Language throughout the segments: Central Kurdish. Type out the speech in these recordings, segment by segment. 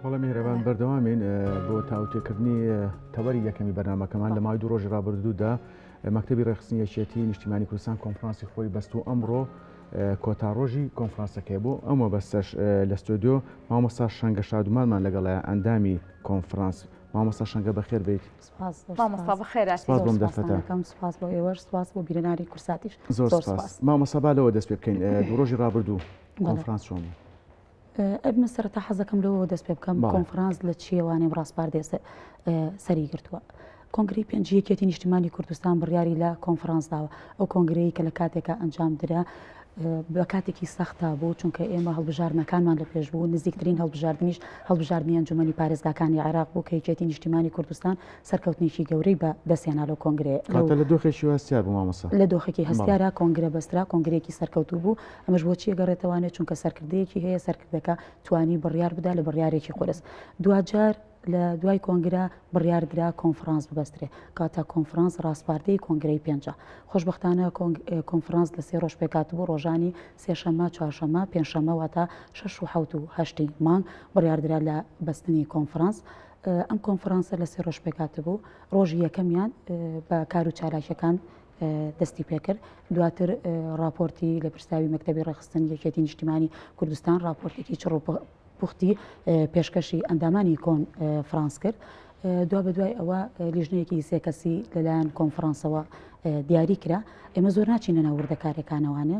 بەڵێ میهرەبان بەردەوامین بۆ تاوتێکردنی تەوەری یەکەمی بەرنمەکەمان لە ماوەی دوو ڕۆژی ڕابردوودا مەکتەبی ڕێکخستنی یەکێتی نیشتیمانی کوردستان کۆنفرانسی خۆی بەست و ئەمڕۆ کۆتا ڕۆژی کۆنفرانسەکەی بۆ ئەمە بەستەش لە ستۆدیۆ مامۆستا شەنگە شادومانمان لەگەڵە ئەندامی کۆنفرانس مامۆستا شەنگە بەخێر بیت مامۆستا بەخێر سپاس بۆم دەرفەتە سپاس بۆ ئێوەش سپاس بۆ بیرەناری کورساتیش زۆر سپاس مامۆستا با لەوە دەست پێ بکەین دوو ڕۆژی ڕابردوو کۆنفرانس چۆن بوو؟ ئەبمە سەرەتا حەزەکەم لەوەوە دەست پێ بکەم کۆنفرانس لە چیەوانێ ڕاسپاردێ سەری گرتووە. کۆنگرەی پێنجی یەکێتی نیشتیمانی کوردستان بڕیاری لە کۆنفرانس داوە ئەو کۆنگرەیە کە لە کاتێکا ئەنجام درا بە کاتێکی سەختا بوو چونکە ئێمە هەڵبژاردنەکانمان لە پێش بوو نزیکترین هەڵبژاردنیش هەڵبژاردنی ئەنجومەنی پارێزگاکانی عێراق بوو کە یەکێتی نیشتیمانی کوردستان سەرکەوتنێکی گەورەی بە دەستهێنا لەو کۆنگرەیە. کاتە لە دۆخێکی هەستیار بوو مامۆستا. لە دۆخێکی هەستیارا کۆنگرە بەسترا، کۆنگرەیەکی سەرکەوتوو بوو، ئەمەش بۆچی ئەگەڕێتەوانێ چونکە سەرکردەیەکی هەیە، سەرکردەکە توانی بڕیار بدا لە بڕیارێکی قورس. دواجار لە دوای کۆنگرە بڕیار درا کۆنفرانس ببەسترێ، کەواتە کۆنفرانس ڕاسپاردەی کۆنگرەی پێنجە. خۆشبەختانە کۆنفرانس لە سێ ڕۆژ پێکهاتبوو، ڕۆژانی سێشەممە، چوارشەممە، پێنجشەممە واتە شەش و حەوت و هەشتی مانگ بڕیار درا لە بەستنی کۆنفرانس. ئەم کۆنفرانسە لە سێ ڕۆژ پێکهاتبوو، ڕۆژی یەکەمیان بە کار و چالاکیەکان دەستی پێکرد، دواتر ڕاپۆرتی لێپرسراوی مەکتەبی ڕێکخستن یەکێتی نیشتیمانی کوردستان ڕاپۆرتێکی چڕ و پوختی پێشکەشی ئەندامانی کۆنفرانس کرد. دوا بەدوای ئەوە لیژنەیەکی سێ کەسی لەلایەن کۆنفرانسەوە دیاری کرا. ئێمە زۆر ناچینە ناو وردەکاریەکانەوانێ.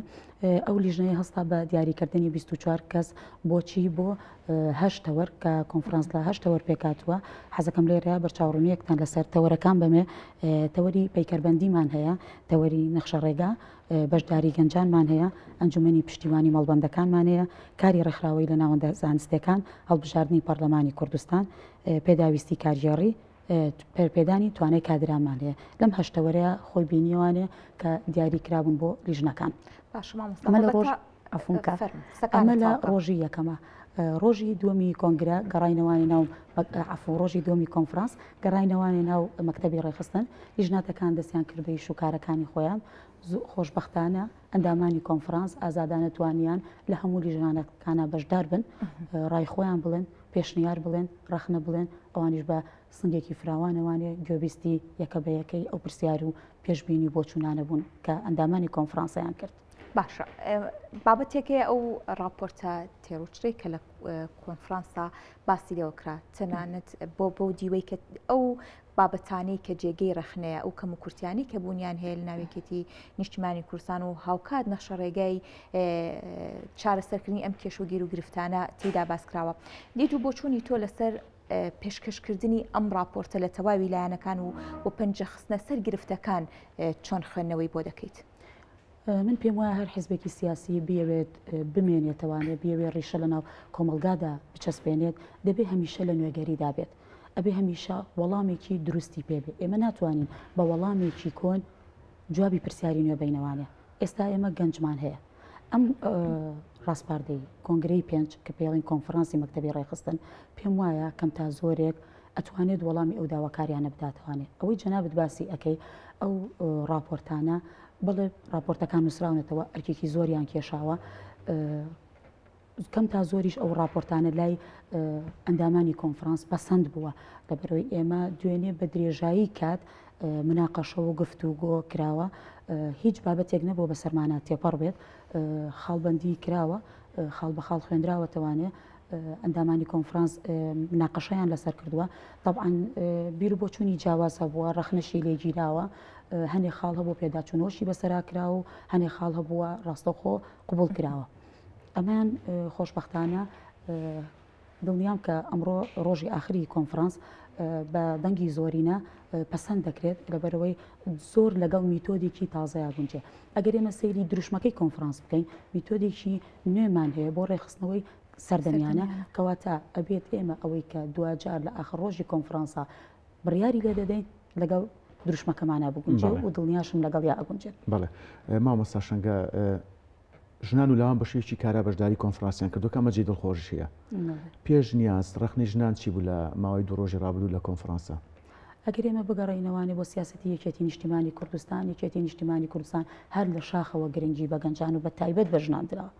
ئەو لیژنەیە هەستا بە دیاریکردنی 24 کەس بۆچی بۆ هەشت تەوەر کە کۆنفرانس لە هەشت تەوەر پێکهاتووە، حەزەکەم لێرەیا بەرچاوڕوونییەکتان لەسەر تەوەرەکان بەمێ، تەوەری پەیکەربەندیمان هەیە، تەوەری نەخشەڕێگا، بەشداری گەنجانمان هەیە، ئەنجومەنی پشتیوانی مەڵبەندەکانمان هەیە، کاری ڕێکخراوەیی لە ناوەندە زانستییەکان، هەڵبژاردنی پەڕلەمانی کوردستان، پێداویستی کارگێڕی، پەرپێدانی توانای کادرانمان هەیە. لەم هەشت تەوەرەیا خۆی بینیوانێ کە دیاری کرابوون بۆ لیژنەکان. باشە مامۆستا ئەمە لە ڕۆژ هەڵبەتە عەفوم کە فەرموو ئەمە قسەکانت لە تەواو کە. ڕۆژی یەکەمە. ڕۆژی دووەمی کۆنگرە گەڕاینەوانێ ناو عەفوو ڕۆژی دووەمی کۆنفرانس گەڕاینەوانێ ناو مەکتەبی ڕێکخستن. لیژناتەکان دەستیان کرد بە ئیش و کارەکانی خۆیان. خۆشبەختانە ئەندامانی کۆنفرانس ئازادانە توانیان لە هەموو لیژنانەکانا بەشدار بن، ڕای خۆیان بڵێن، پێشنیار بڵێن، ڕەخنە بڵێن، ئەوانیش بە سنگێکی فراوانەوانێ گوێبیستی یەکە بە یەکەی ئەو پرسیار و پێشبینی و بۆچوونانە بوون کە ئەندامانی کۆنفرانسیان کرد. باشە بابەتێک هەیە ئەو ڕاپۆرتە تێروچرەی کە لە کۆنفرانسا باسی لێوە کرا تەنانەت بۆ بەو دیوەی کە ئەو بابەتانەی کە جێگەی ڕەخنەیە، ئەو کەموکورتیانەی کە بوونیان هەیە لە ناو یەکێتی نیشتیمانی کوردستان و هاوکات نەخشەڕێگای چارەسەرکردنی ئەم کێشە و گیروگرفتانە تێیدا باس کراوە. دید و بۆچوونی تۆ لەسەر پێشکەشکردنی ئەم ڕاپۆرتە لە تەواوی لایەنەکان و و پەنجە خستنە سەر گرفتەکان چۆن خوێندنەوەی بۆ دەکەیت؟ من پێم وایە هەر حیزبێکی سیاسی بیەوێت بمێنێتەوانێ، بیەوێت ڕیشە لەناو کۆمەڵگادا بچەسپێنێت، دەبێ هەمیشە لە نوێگەریدا بێت. ئەبێ هەمیشە وەڵامێکی دروستی پێ بێ. ئێمە ناتوانین بە وەڵامێکی کۆن جوابی پرسیاری نوێ بەینەوانێ. ئێستا ئێمە گەنجمان هەیە. ئەم ڕاسپاردەی کۆنگرەی پێنج کە پێڵین کۆنفرانسی مەکتەبی ڕێکخستن، پێم وایە کەم تا زۆرێک ئەتوانێت وەڵامی ئەو داواکاریانە بداتەوانێ. ئەوەی جەنابت باسی ئەکەی ئەو ڕاپۆرتانە، بەڵێ ڕاپۆرتەکان نووسراونەتەوە، ئەرکێکی زۆریان کێشاوە. کەم تا زۆریش ئەو ڕاپۆرتانە لای ئەندامانی کۆنفرانس پەسەند بووە، لەبەرئەوەی ئێمە دوێنێ بە درێژایی کات مناقەشە و گفتوگۆ کراوە، هیچ بابەتێک نەبووە بەسەرمانا تێپەڕ بێت، خاڵبەندی کراوە، خاڵ بە خاڵ خوێندراوەتەوانێ، ئەندامانی کۆنفرانس مناقەشەیان لەسەر کردووە، تەبعەن بیر و بۆچوونی جیاواز هەبووە، ڕەخنەشی لێ گیراوە، هەنێ خاڵ هەبوو پێداچوونەوەشی بەسەرا کراوە و هەنێ خاڵ هەبووە ڕاستەوخۆ قبوڵ کراوە. ئەمەیان خۆشبەختانە دڵنیام کە ئەمڕۆ ڕۆژی ئاخری کۆنفرانس بە دەنگی زۆرینە پەسەند دەکرێت لەبەرەوەی زۆر لەگەڵ میتۆدێکی تازەیا گونجێ ئەگەر ئێمە سەیری دروشمەکەی کۆنفرانس بکەین میتۆدێکی نوێمان هەیە بۆ ڕێکخستنەوەی سەردەمیانە کەواتە ئەبێت ئێمە ئەوەی کە دواجار لە ئاخر ڕۆژی کۆنفرانسا بڕیاری لێ دەدەین لەگەڵ دروشمەکەمانە بگونجێ و دڵنیاشم لەگەڵ یا ئەگونجێت. بەڵێ مامۆستا شەنگە ژنان و لاوان بە شێوەیەکی کارا بەشداری کۆنفرانسیان کردووە کە ئەمە جێی دڵخۆشییە. پێشنیاز، ڕەخنەی ژنان چی بوو لە ماوەی دوو ڕۆژی ڕابردوو لە کۆنفرانسا؟ ئەگەر ئێمە بگەڕێینەوانێ بۆ سیاسەتی یەکێتی نیشتیمانی کوردستان، یەکێتی نیشتیمانی کوردستان هەر لە شاخەوە گرنگی بە گەنجان و بە تایبەت بە ژنان دراوە.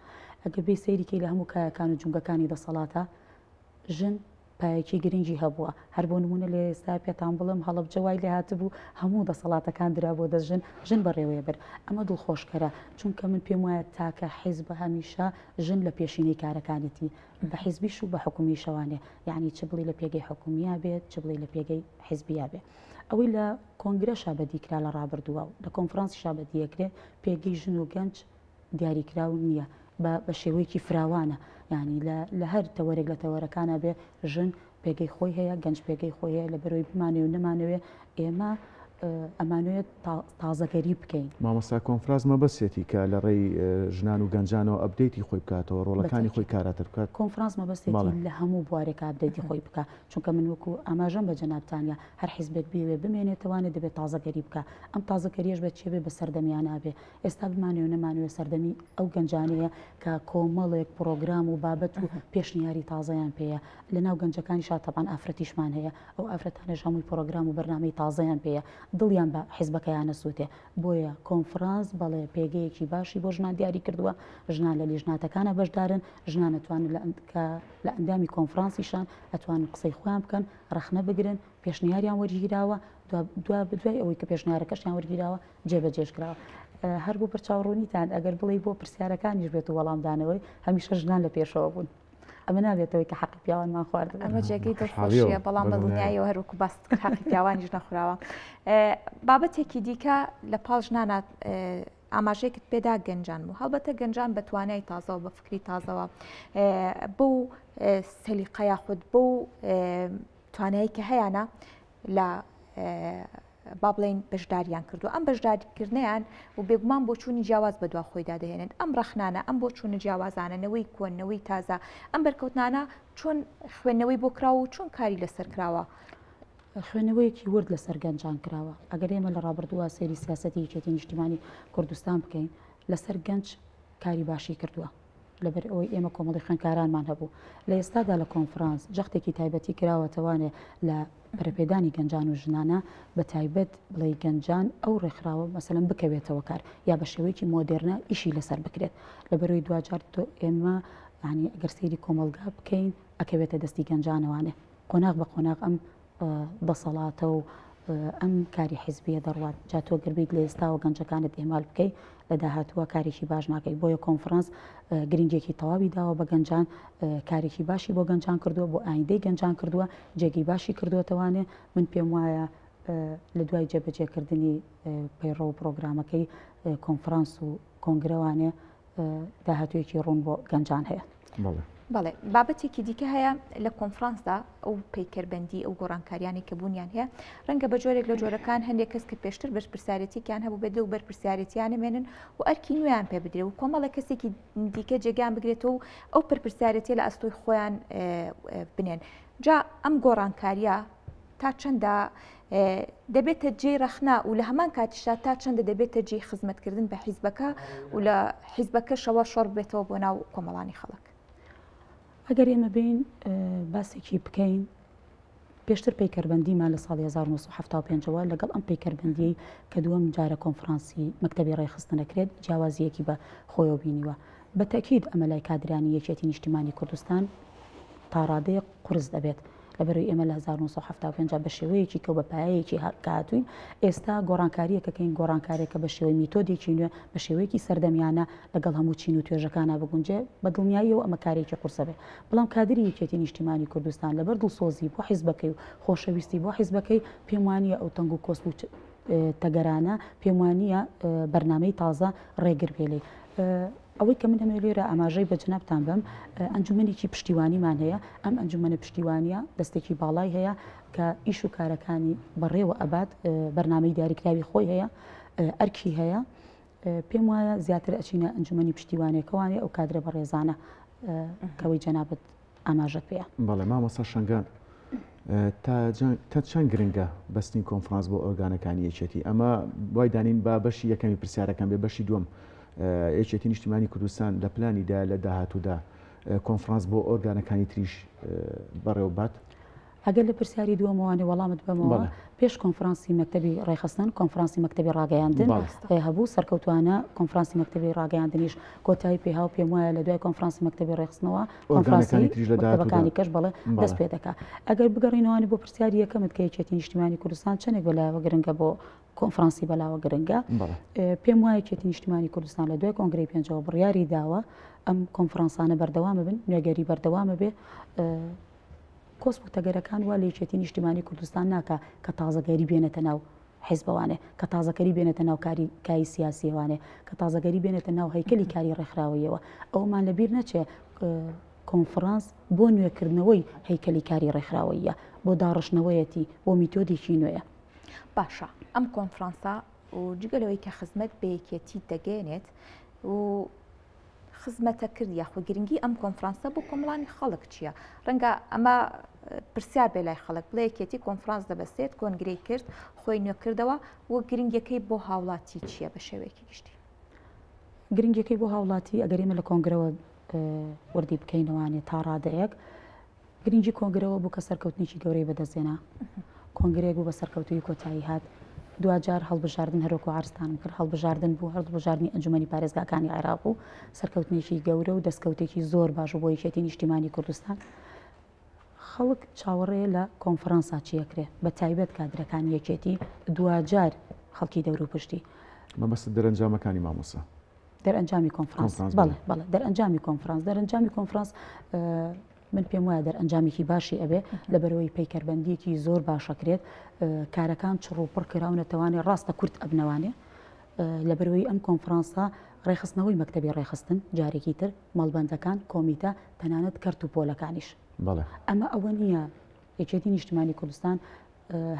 ئەگەر بێی سەیری کەی لە هەموو کایەکان و جومگەکانی دەسەڵاتا. ژن پایەکی گرنگی هەبووە. هەر بۆ نموونە لە ئێستا پێتان بڵێم هەڵەبجە وای لێ هاتبوو هەموو دەسەڵاتەکان درابووە دەست ژن، ژن بەڕێوەیە برد. ئەمە دڵخۆشکەرە، چونکە من پێم وایە تاکە حیزبە هەمیشە ژن لە پێشینەی کارەکانێتی، بە حیزبیش و بە حکومیشەوانێ، یەعنی چ بڵێی لە پێگەی حکومیا بێت، چ بڵێی لە پێگەی حیزبیا بێ. ئەوەی لە کۆنگرەشا بەدی کرا لە ڕابردووە و لە کۆنفرانسیشا بەدی ئەکرێ، پێگەی ژن و گەنج دیاریکراو نییە بە بە شێوەیەکی فراوانە یانی لە لە هەر تەوەرێک لە تەوەرەکانا بێ ژن پێگەی خۆی هەیە گەنج پێگەی خۆی هەیە لە بەرەوەی بمانەوێ و نەمانەوێ ئێمە ئەمانەوێت تازەگەری بکەین. مامۆستا کۆنفراس مەبەستێتی کە لە ڕێی ژنان و گەنجانەوە update ی خۆی بکاتەوە ڕۆڵەکانی خۆی کاراتر بکات؟ کۆنفرانس مەبەستێتی لە هەموو بوارێکا update ی خۆی بکا چونکە من وەکو ئاماژەم بە جەنابتانیا هەر حیزبێک بیەوێ بمێنێتەوانێ دەبێت تازەگەری بکا ئەم تازەگەریەش بە چیە بێ بە سەردەمیانە بێ ئێستا بمانەوێ و نەمانەوێ سەردەمی ئەو گەنجانەیە کە کۆمەڵێک پڕۆگرام و بابەت و پێشنیاری تازەیان پێیە. لەناو گەنجەکانیشا تەبعەن ئافرەتیشمان هەیە، ئەو ئافرەتانەش هەمووی پڕۆگرام و بەرنامەی تازەیان پێیە، دڵیان بە حیزبەکەیان ئەسووتێ. بۆیە کۆنفرانس بەڵێ پێگەیەکی باشی بۆ ژنان دیاری کردووە، ژنان لە لیژناتەکانا بەشدارن، ژنان ئەتوانن لە کە لە ئەندامی کۆنفرانسیشان ئەتوانن قسەی خۆیان بکەن، ڕەخنە بگرن، پێشنیاریان وەرگیراوە، دوا دوای ئەوەی کە پێشنیارەکەشیان وەرگیراوە جێبەجێش کراوە. هەر بۆ بەرچاوڕوونیتان ئەگەر بڵێی بۆ پرسیارەکانیش بێت و وەڵامدانەوەی، هەمیشە ژنان لە پێشەوە بوون. ئەمە نابێتەوەی کە حەقی پیاوانمان خواردبێت. ئەمە جێگەی دڵخۆشیە، بەڵام بە دڵنیاییەوە هەر وەکو باست کرد حەقی پیاوانیش نەخوراوە. بابەتێکی دیکە لە پاڵ ژنانە ئاماژەیەکت پێدا گەنجان بوو. هەڵبەتە گەنجان بە توانای تازەوە بە فکری تازەوە بەو سەلیقە یاخود بەو توانایی کە هەیانە لە با بڵێین بەشداریان کردووە ئەم بەشداریکردنیان و بێگومان بۆچوونی جیاواز بەدوا خۆیدا دەهێنێت ئەم ڕەخنانە ئەم بۆچوونە جیاوازانە نەوەی کۆن نەوەی تازە ئەم بەرکەوتنانە چۆن خوێندنەوەی بۆ کراوە و چۆن کاری لەسەر کراوە؟ خوێندنەوەیەکی ورد لەسەر گەنجان کراوە ئەگەر ئێمە لە ڕابردووە سەیری سیاسەتی یەکێتی نیشتیمانی کوردستان بکەین لەسەر گەنج کاری باشی کردووە لەبەر ئەوەی ئێمە کۆمەڵی خوێندکارانمان هەبوو. لە ئێستادا لە کۆنفرانس جەختێکی تایبەتی کراوەتەوانێ لە پەرەپێدانی گەنجان و ژنانە بە تایبەت بڵێی گەنجان ئەو ڕێکخراوە مەسەلەن بکەوێتەوە کار یا بە شێوەیەکی مۆدێرنە ئیشی لەسەر بکرێت لەبەرەوەی دواجار تۆ ئێمە یانی ئەگەر سەیری کۆمەڵگا بکەین ئەکەوێتە دەستی گەنجانەوانێ قۆناغ بە قۆناغ ئەم دەسەڵاتە و ئەم کاری حیزبیە دەڕوات جا تۆ گەر بیت لە ئێستاوە گەنجەکانت ئیهمال بکەی لە داهاتووە کارێکی باش ناکەی بۆیە کۆنفرانس گرنگێکی تەواوی داوە بە گەنجان کارێکی باشی بۆ گەنجان کردووە بۆ ئایندەی گەنجان کردووە جێگەی باشی کردووەتەوانێ من پێم وایە لە دوای جێبەجێکردنی پەیڕەو و پرۆگرامەکەی کۆنفرانس و کۆنگرەوانێ داهاتوویەکی ڕوون بۆ گەنجان هەیە. بەڵێ بابەتێکی دیکە هەیە لە کۆنفرانسدا ئەو پەیکەربەندی ئەو گۆڕانکاریانی کە بوونیان هەیە ڕەنگە بە جۆرێک لە جۆرەکان هەندێک کەس کە پێشتر بەرپرسیارێتییان هەبوو بێت لەو بەرپرسیارێتیان نەمێنن و ئەرکی نوێیان پێ بدرێ و کۆمەڵە کەسێکی دیکە جێگان بگرێتەوە و ئەو پەرپرسیارێتیە لە ئەستۆی خۆیان بنێن جا ئەم گۆڕانکاریە تا چەندە دەبێتە جێی ڕەخنە و لە هەمان کاتیشدا تا چەندە دەبێتە جێی خزمەتکردن بە حیزبەکە و لە حیزبەکەشەوە شۆڕ بێتەوە بۆ ناو کۆمەڵانی خەڵک. ئەگەر ئێمە بێین باسێکی بکەین پێشتر پەیکەربەندیمان لە ساڵی 1975 ەوە لەگەڵ ئەم پەیکەربەندیەی کە دووەم جارە کۆنفرانسی مەکتەبی ڕێکخستن ئەکرێت جیاوازییەکی بە خۆیەوە بینیوە بە تەئکید ئەمە لای کادرانی یەکێتی نیشتیمانی کوردستان تاڕادەیەک قورس دەبێت لەبەرئەوەی ئێمە لە 1975 بە شێوەیەکی کە و بە پایەیەکی کە هاتووین ئێستا گۆڕانکارییەکە کەین گۆڕانکارێکە بە شێوەی میتۆدێکی نوێ بە شێوەیەکی سەردەمیانە لەگەڵ هەموو چین و توێژەکانا بگونجێ بە دڵنیاییەوە ئەمە کارێکی قورسە بێ بەڵام کادری یەکێتی نیشتیمانی کوردستان لەبەر دڵسۆزی بۆ حیزبەکەی و خۆشەویستی بۆ حیزبەکەی پێم وانییە ئەو تەنگ و کۆسپ و تەگەرانە پێم وانییە بەرنامەی تازە ڕێگر بێ لێی. ئەوەی کە من دەمەوێت لێرە ئاماژەی بە جەنابتان بەم، ئەنجومەنێکی پشتیوانیمان هەیە، ئەم ئەنجومەنە پشتیوانییە دەستێکی باڵای هەیە کە ئیش و کارەکانی بەڕێوە ئەبات، بەرنامەی دیاریکراوی خۆی هەیە، ئەرکی هەیە، پێم وایە زیاتر ئەچینە ئەنجومەنی پشتیوانێکەوانێ ئەو کادرە بەڕێزانە کەوەی جەنابت ئاماژەت پێیە. بەڵێ مامۆستا شەنگان تا چەند گرنگە بەستنی کۆنفرانس بۆ ئۆرگانەکانی یەکێتی ئەمە وای دانین با بەشی یەکەمی پرسیارەکان بێ بەشی دووەم یەکێتی نیشتیمانی کوردستان لە پلانیدا لە داهاتوودا کۆنفرانس بۆ ئۆرگانەکانی تریش بەڕێوەبات؟ ئەگەر لە پرسیاری دووەمەوانێ وەڵامت بەمەوە، پێش کۆنفرانسی مەکتەبی ڕێکخستن، کۆنفرانسی مەکتەبی ڕاگەیاندن هەبوو، سەرکەوتوانە کۆنفرانسی مەکتەبی ڕاگەیاندنیش کۆتایی پێها و پێم وایە لە دوای کۆنفرانسی مەکتەبی ڕێکخستنەوە کۆنفرانسی مەکتەبەکانی کەش بەڵێ دەست پێ دەکا. ئەگەر بگەڕینەوانی بۆ پرسیاری یەکەمت کە یەکێتی نیشتیمانی کوردستان چەندێک بەلایەوە گرنگە بۆ کۆنفرانسی بەلاوە گرنگە، پێم وایە یەکێتی نیشتیمانی کوردستان لە دوای کۆنگرەی پێنجەوە بڕیاری داوە ئەم کۆنفرانسانە بەردەوامە بن، نوێگەری بەردەوامە بێ. کۆسپ و تەگەرەکان وا لە یەکێتی نیشتیمانی کوردستان ناکا کە تازەگەری بێنێتە ناو حیزبەوانێ، کە تازەکەری بێنێتە ناو کاری کای سیاسیەوانێ، کە تازەگەری بێنێتە ناو هەیکەلی کاری ڕێکخراوەییەوە. ئەوەمان لە بیر نەچێ کۆنفرانس بۆ نوێکردنەوەی هەیکەلی کاری ڕێکخراوەییە، بۆ داڕشتنەوەیەتی، بۆ میتۆدێکی نوێیە. باشە ئەم کۆنفرانسە و جگە لەوەی کە خزمەت بە یەکێتی دەگەیەنێت و خزمەتە کرد یاخۆ گرنگی ئەم کۆنفرانسە بۆ کۆمەڵانی خەڵک چییە؟ ڕەنگە ئەمە پرسیار بێ لای خەڵک بڵێ یەکێتی کۆنفرانس دەبەستێت کۆنگرەی کرد خۆی نوێ کردەوە و گرنگیەکەی بۆ هاوڵاتی چییە بە شێوەیەکی گشتی؟ گرنگیەکەی بۆ هاوڵاتی ئەگەر ئێمە لە کۆنگرەوە وردی بکەینەوانێ تا ڕادەیەک گرنگی کۆنگرەوە بوو کە سەرکەوتنێکی گەورەی بەدەستهێنا. کۆنگرەیەک بوو بە سەرکەوتوویی کۆتایی هات. دواجار هەڵبژاردن هەروەکو عەرزتانم کرد هەڵبژاردن بوو، هەڵبژاردنی ئەنجومەنی پارێزگاکانی عێراق بوو. سەرکەوتنێکی گەورە و دەستکەوتێکی زۆر باش بوو بۆ یەکێتی نیشتیمانی کوردستان. خەڵک چاوەڕێیە لە کۆنفرانسا چی ئەکرێ، بە تایبەت کادرەکانی یەکێتی، دواجار خەڵکی دەوروپشتی. مەبەستت دەرەنجامەکانی مامۆستا؟ دەرئەنجامی کۆنفرانس بەڵێ بەڵێ دەرئەنجامی کۆنفرانس دەرەنجامی کۆنفرانس من پێم وایە دەرئەنجامێکی باشی ئەبێ لەبەرەوەی پەیکەربەندیەکی زۆر باشەکرێت کارەکان چڕ و پڕ کراونەتەوانێ ڕاستە کورت ئەبنەوانێ لەبەرەوەی ئەم کۆنفرانسە ڕێخستنەوەی مەکتەبی ڕێخستن جارێکی تر مەڵبەندەکان کۆمیتە تەنانەت کەرت و پۆلەکانیش ئەمە ئەوە نییە یەکێتی نیشتمانی کوردستان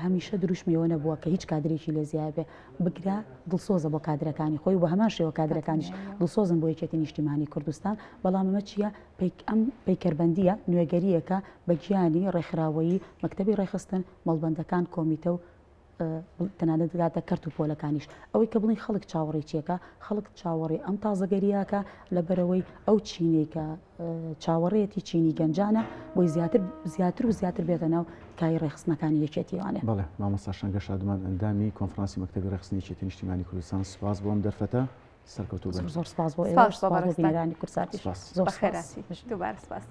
هەمیشە دروشمی ئەوە نەبووە کە هیچ کادرێکی لێ زیایە بێ، بگرە دڵسۆزە بۆ کادرەکانی خۆی و بە هەمان شێوە کادرەکانیش دڵسۆزن بۆ یەکێتی نیشتیمانی کوردستان، بەڵام ئەمە چییە؟ پەیک ئەم پەیکەربەندییە نوێگەرییەکە بە گیانی ڕێکخراوەیی مەکتەبی ڕێکخستن، مەڵبەندەکان، کۆمیتە و تەنانەت دەگاتە کەرت و پۆلەکانیش. ئەوەی کە بڵێین خەڵک چاوەڕێی چییەکە؟ خەڵک چاوەڕێی ئەم تازەگەرییەکە لەبەرئەوەی ئەو چینەی کە چاوەڕێیەتی چینی گەنجانە بۆی زیاتر زیاتر و زیاتر بێتە ناو کای ڕێکخستنەکانی یەکێتیوانێ. بەڵێ مامۆستا شەنگە شادومان ئەندامی کۆنفرانسی مەکتەبی ڕێکخستنی یەکێتی نیشتیمانی کوردستان سوپاس بۆ ئەم دەرفەتە سەرکەوتوو بن. زۆر سوپاس بۆ ئێوەش سوپاس بۆ بینەرانی کوردساتیش. سوپاس. زۆر سوپاس. دووبارە سوپاس.